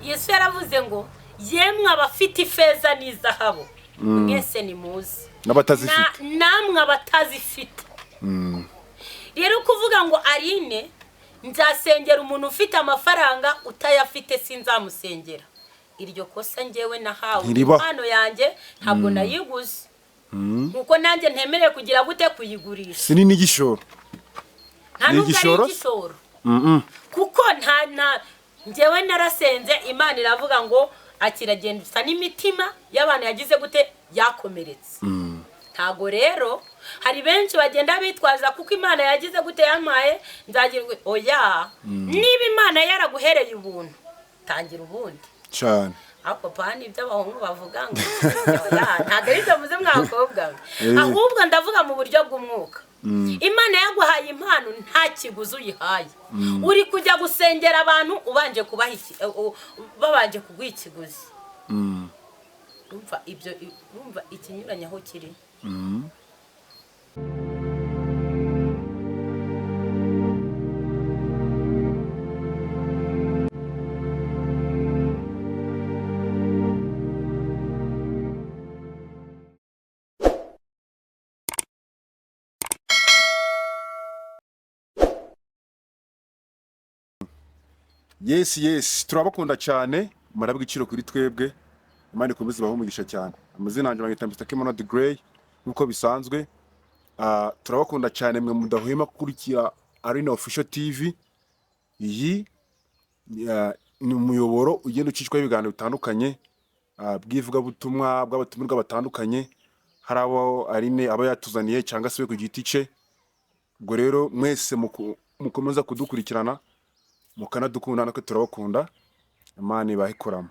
Yesu yaravuze ngo: "Yemwe abafite ifeza n'izahabu, mwese nimuze." N'abatazifite. Namwe abatazifite. Rero kuvuga ngo Aline nzasengera umuntu ufite amafaranga, utayafite sinzamusengera, iryo kosa ngewe nahawe Ntiribaho. impano yanjye ntabwo nayiguze, nkuko nanjye ntemerewe kugira gute? Kuyigurisha. Si ni n'igishoro. Nta Ni nubwo ari igishoro? igishoro, kuko nta ngewe narasenze, Imana iravuga ngo akiragenda usa n'imitima y'abantu yagize gute? Yakomeretse. Ntago rero hari benshi bagenda bitwaza kuko Imana yagize gute? Yampaye, nzagira oya. Niba Imana yaraguhereye ubuntu, tangira ubundi. Cyane. Ariko pani ibyo abahungu bavuga ngo oya, ntabwo ari byo muze mwakobwa we. Ahubwo ndavuga mu buryo bw'umwuka. Imana yaguhaye impano, nta kiguzi uyihaye. Uri kujya gusengera abantu ubanje kubaha babanje kuguha ikiguzi. Urumva ibyo, urumva ikinyuranye aho kiri. Yes, turabakunda cyane, murabwa igiciro kuri twebwe. Imana ikomeze ibahe umugisha cyane. Amazina yanjye banyita Mr Kimono the Grey nk'uko bisanzwe. Turabakunda cyane mwe mudahwema gukurikira Arena Official TV. Iyi ni umuyoboro ugenda ucishwaho ibiganiro bitandukanye bw'ivugabutumwa, bw'abatumirwa batandukanye, hari abo Aline aba yatuzaniye cyangwa se we ku giti cye. Ubwo rero mwese mukomeza kudukurikirana, mukanadukunda, natwe turabakunda. Imana ibahe ikoramo.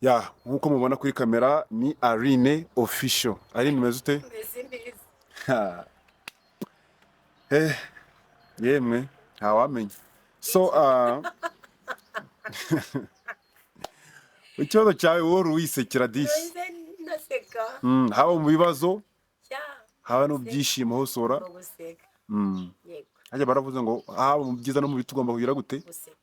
Ya, nk'uko mubona kuri kamera ni Aline Official. Aline, umeze ute? Meze neza. Ha. Yemwe ntawamenya. So ikibazo cyawe wowe wisekera disi. Meze ndaseka. Haba mu bibazo, cya haba no mu byishimo, hose ura ngo guseka. Yego. Hajya baravuze ngo haba mu byiza no mu bibi tugomba kugira gute? Guseka.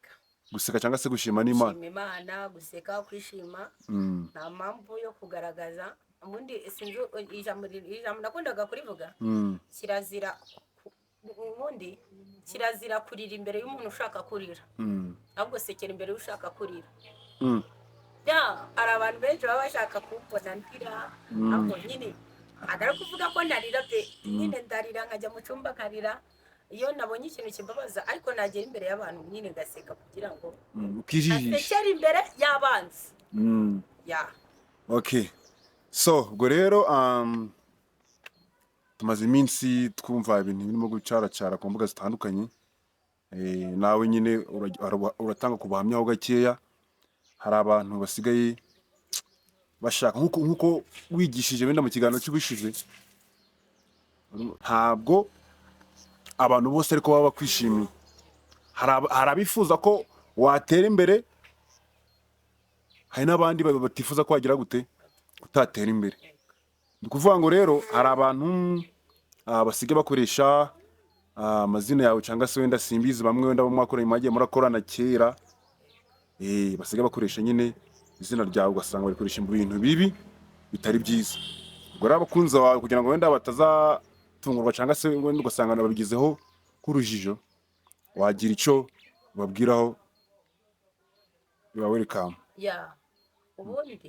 Guseka cyangwa se gushima n'Imana. Gushima Imana, guseka, kwishima. Nta mpamvu yo kugaragaza. Ubundi sinzi ijambo nakundaga kurivuga: kirazira ubundi kirazira kurira imbere y'umuntu ushaka kurira, ahubwo sekera imbere y'ushaka kurira. Ya, hari abantu benshi baba bashaka kumbona ndira, ahubwo nyine ntabwo ari ukuvuga ko ntarira pe. Nyine ndarira, nkajya mu cyumba nkarira iyo nabonye ikintu kimbabaza, ariko nagera imbere y'abantu nyine ngaseka kugira ngo Ukijijisha. nsekere imbere y'abanzi. Ya. Okay, so ubwo rero tumaze iminsi twumva ibintu birimo gucaracara ku mbuga zitandukanye. Nawe nyine uratanga ku buhamya ho gakeya. Hari abantu basigaye bashaka, nkuko wigishije wenda mu kiganiro cy'ubushize, ntabwo abantu bose ariko baba bakwishimiye. Hari abifuza ko watera imbere, hari n'abandi batifuza ko wagira gute? Utatera imbere. Ni ukuvuga ngo rero hari abantu basigaye bakoresha amazina yawe cyangwa se wenda simbizi, bamwe wenda bo mwakoranye, mwagiye murakorana kera, basigaye bakoresha nyine izina ryawe, ugasanga barikoresha mu bintu bibi bitari byiza. Ubwo rero abakunzi bawe, kugira ngo wenda batazatungurwa cyangwa se wenda ugasanga babigizeho nk'urujijo, wagira icyo ubabwiraho. You are welcome. Ya, ubundi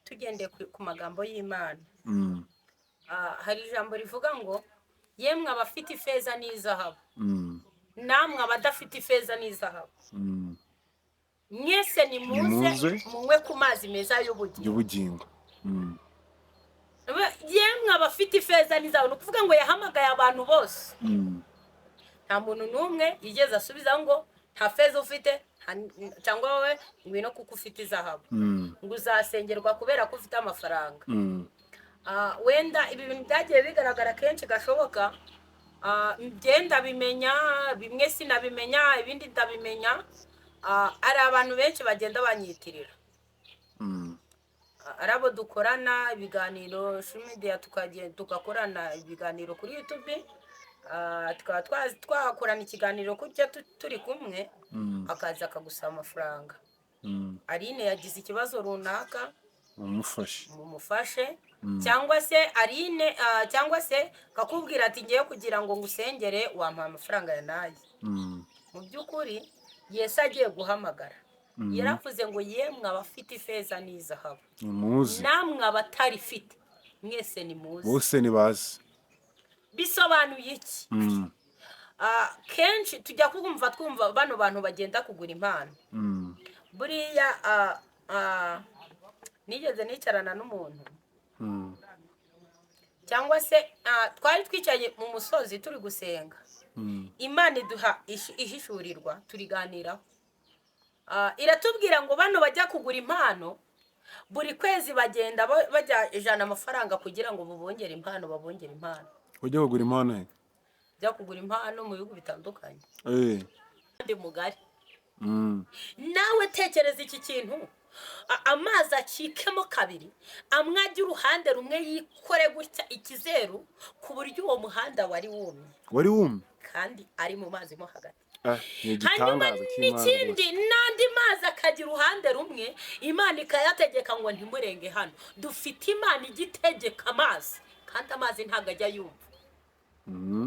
tugendeye ku magambo y'Imana, hari ijambo rivuga ngo: "Yemwe abafite ifeza n'izahabu, namwe abadafite ifeza n'izahabu, mwese nimuze Nimuze. munywe ku mazi meza y'ubugingo." Y'ubugingo. Yemwe abafite ifeza n'izahabu, ni ukuvuga ngo yahamagaye abantu bose. Nta muntu n'umwe yigeze asubiza ngo nta feza ufite cyangwa wowe ngwino kuko ufite izahabu, ngo uzasengerwa kubera ko ufite amafaranga. Wenda ibi bintu byagiye bigaragara kenshi gashoboka. Ngenda bimenya bimwe, sinabimenya ibindi ndabimenya. Hari abantu benshi bagenda banyitirira. Ari abo dukorana ibiganiro social media, tukagenda tugakorana ibiganiro kuri YouTube, tukaba twakorana ikiganiro kutya turi kumwe, akaza akagusaba amafaranga. Aline yagize ikibazo runaka, Mumufashe. Mumufashe. Cyangwa se Aline, cyangwa se kakubwira ati: "Ngiye kugira ngo ngusengere, wampa amafaranga ya naye." Mu by'ukuri Yesu agiye guhamagara yaravuze ngo: "Yemwe abafite ifeza n'izahabu, Nimuze. namwe abatarifite mwese nimuze." Bose nibaze. Bisobanuye iki? Kenshi tujya kumva, twumva bano bantu bagenda kugura impano. Buriya nigeze nicarana n'umuntu, cyangwa se twari twicaye mu musozi turi gusenga, Imana iduha ihishurirwa, turiganiraho. Iratubwira ngo bano bajya kugura impano buri kwezi bagenda bajya ijana amafaranga kugira ngo babongere impano, babongere impano. Ujya kugura impano he? Bajya kugura impano mu bihugu bitandukanye. Kandi mugari. Nawe tekereza iki kintu. Amazi acikemo kabiri, amwe ajya uruhande rumwe yikore gutya ikizeru, ku buryo uwo muhanda wari wumye. Wari wumye. Kandi ari mu mazi mo hagati. Ni Hanyuma igitangaza cy'Imana n'ikindi, rwose. n'andi mazi akagira uruhande rumwe, Imana ikayategeka ngo ntimurenge hano. Dufite Imana ijya itegeka amazi, kandi amazi ntabwo ajya yumva.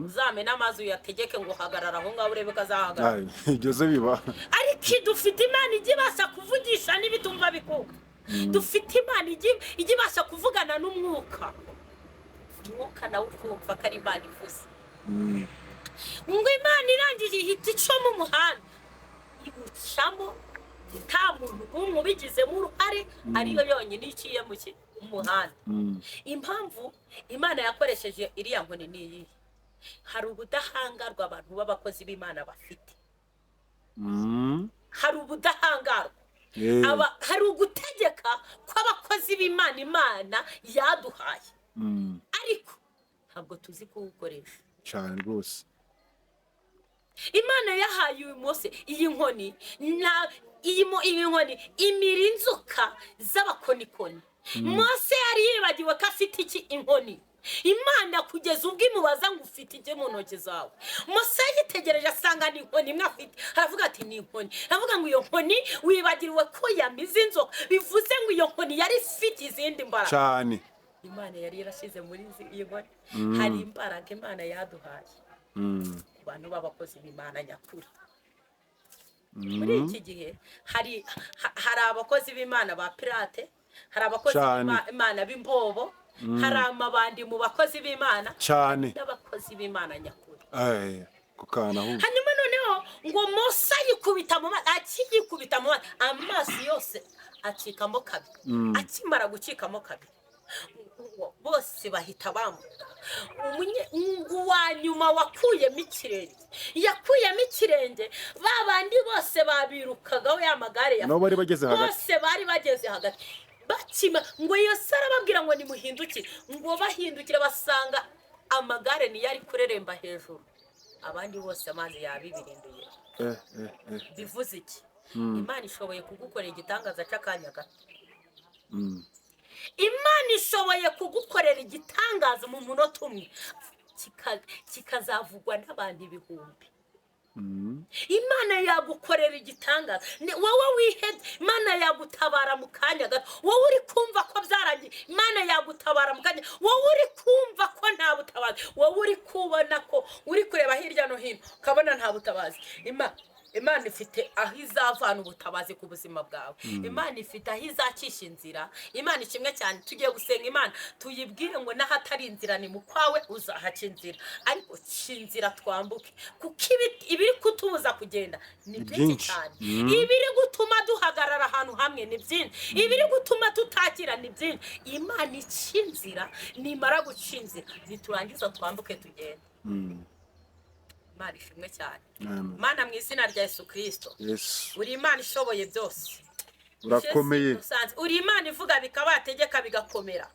Uzamena amazi uyategeke ngo hagarara aho ngaho, urebe ko azahagarara. Ay, ibyo se biba? Ariko dufite Imana ijya ibasha kuvugisha n'ibitumva bikuka. Dufite Imana ijya ibasha kuvugana n'umwuka, umwuka nawe ukumva ko ari Imana ivuze. Ngo Imana irangije ihita icamo umuhanda, iwucamo nta muntu n'umwe ubigizemo uruhare, ariyo yonyine iciye mu muhanda. Impamvu Imana yakoresheje iriya nkoni ni iyihe? Hari ubudahangarwa abantu b'abakozi b'Imana bafite. Hari ubudahangarwa. Hari ugutegeka kw'abakozi b'Imana Imana yaduhaye, ariko ntabwo tuzi kuwukoresha. Cyane rwose. Imana yahaye uyu Mose iyi nkoni, na iyi nkoni imira inzoka z'abakonikoni. Mose yari yibagiwe ko afite iki? Inkoni. Imana kugeza ubwo imubaza ngo: "Ufite iki mu ntoki zawe?" Mose yitegereje asanga ni inkoni imwe afite, aravuga ati: "Ni inkoni." Aravuga ngo: "Iyo nkoni wibagiriwe ko yamize inzoka?" Bivuze ngo iyo nkoni yari ifite izindi mbaraga Cyane. Imana yari yarashyize muri iyi nkoni. Hari imbaraga Imana yaduhaye ku bantu b'abakozi b'Imana nyakuri. Muri iki gihe hari abakozi b'Imana ba pirate, hari abakozi b'Imana b'imbobo, hari amabandi mu bakozi b'Imana n'abakozi b'Imana nyakuri. Ay, ku kana ahubwo. Hanyuma noneho ngo Mose ayikubita mu mazi, akiyikubita mu mazi, amazi yose acikamo kabiri. Akimara gucikamo kabiri, ngo bose bahita bambuka. Uwa nyuma wakuyemo ikirenge, yakuyemo ikirenge, ba bandi bose babirukagaho ya magare ya Nabo bari bageze hagati. Bose bari bageze hagati bakima. Ngo Yesu arababwira ngo nimuhindukire. Ngo bahindukire basanga amagare niyo ari kureremba hejuru, abandi bose amazi yabibirinduye. Bivuze iki? Imana ishoboye kugukorera igitangaza cy'akanya gato. Imana ishoboye kugukorera igitangaza mu munota umwe, kikazavugwa n'abantu ibihumbi. Imana yagukorera igitangaza. Wowe wihebye, Imana yagutabara mu kanya gato. Wowe uri kumva ko byarangiye, Imana yagutabara mu kanya. Wowe uri kumva ko nta butabazi, wowe uri kubona ko uri kureba hirya no hino ukabona nta butabazi, Imana ifite aho izavana ubutabazi ku buzima bwawe. Imana ifite aho izacisha inzira. Imana ishimwe cyane. Tugiye gusenga Imana, tuyibwire ngo n'ahatari inzira ni mu kwawe uzahaca inzira, ariko ca inzira twambuke, kuko ibiri kutubuza kugenda ni Ni byinshi byinshi. cyane. Ibiri gutuma duhagarara ahantu hamwe ni byinshi. Ibiri gutuma tutakira ni byinshi. Imana ica inzira, nimara guca inzira niturangiza twambuke tugende. Imana ishimwe cyane. Amen. Mana, mu izina rya Yesu Kirisito, Yesu. uri Imana ishoboye byose. Urakomeye. Uri Imana ivuga bikaba, yategeka bigakomera.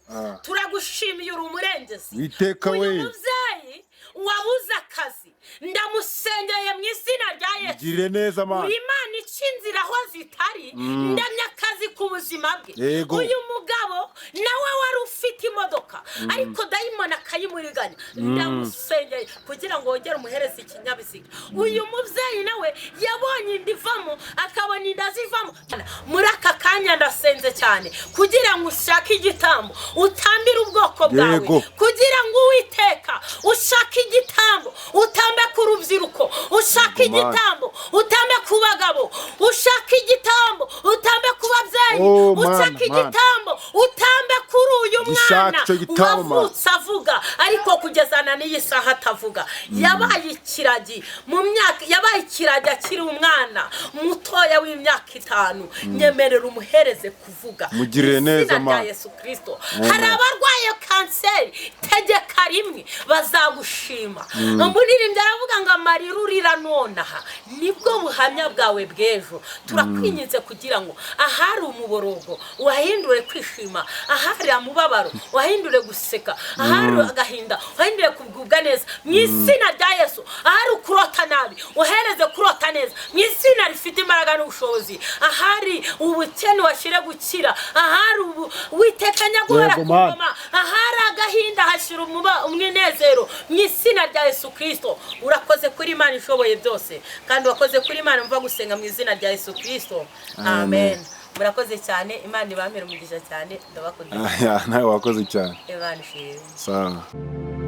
Turagushimiye, uri umurengezi. Witeka Uyu we. mubyeyi wabuze akazi, ndamusengeye mu izina rya Yesu. Girire neza, Mana. Uri Imana ica inzira aho zitari. Ndamya akazi ku buzima bwe. Uyu mugabo nawe wari ufite imodoka ariko dayimoni akayimuriganya, ndamusengeye kugira Kugira ngo wongere umuhereze ikinyabiziga. Uyu mubyeyi nawe yabonye inda ivamo, akabona inda zivamo. Muri aka kanya ndasenze cyane kugira ngo ushake igitambo utambire ubwoko bwawe, kugira ngo Uwiteka ushake igitambo utambe ku rubyiruko, ushake Yego, Mana. igitambo utambe ku bagabo, ushake igitambo utambe ku babyeyi, Oh, Mana, ushake Mana. igitambo utambe kuri uyu Gishake mwana icyo gitambo, Mana. wavutse avuga, ariko kugeza na n'iyi saha atavuga. Yabaye ikiragi mu myaka, yabaye ikiragi akiri umwana mutoya w'imyaka 5. Nyemerera umuhereze kuvuga. Mugirire Mu neza, izina rya Mana. Yesu Kirisito. Amen. Hari abarwaye kanseri, tegeka rimwe bazagushima. Umuririmbyi aravuga ngo amarira urira nonaha nibwo buhamya bwawe bw'ejo. Turakwinginze kugira ngo ahari umuborogo wahindure kwishima, ahari amubabaro wahindure guseka, ahari agahinda wahindure kugubwa neza mu izina rya Yesu. Ahari ukurota nabi uhereze kurota neza mu izina rifite imbaraga n'ubushobozi. Ahari ubukene washyire gukira, ahari ubu witeka nyaguhora Yego, ku Mana. ngoma, ahari agahinda hashyira umunezero mu izina rya Yesu Kirisito. Urakoze kuri Imana ishoboye byose, kandi wakoze kuri Imana mva gusenga mu izina rya Yesu Kirisito, amen. Murakoze cyane, Imana ibamere umugisha cyane, ndabakunda. Nawe wakoze cyane. Imana ishimwe. Sawa.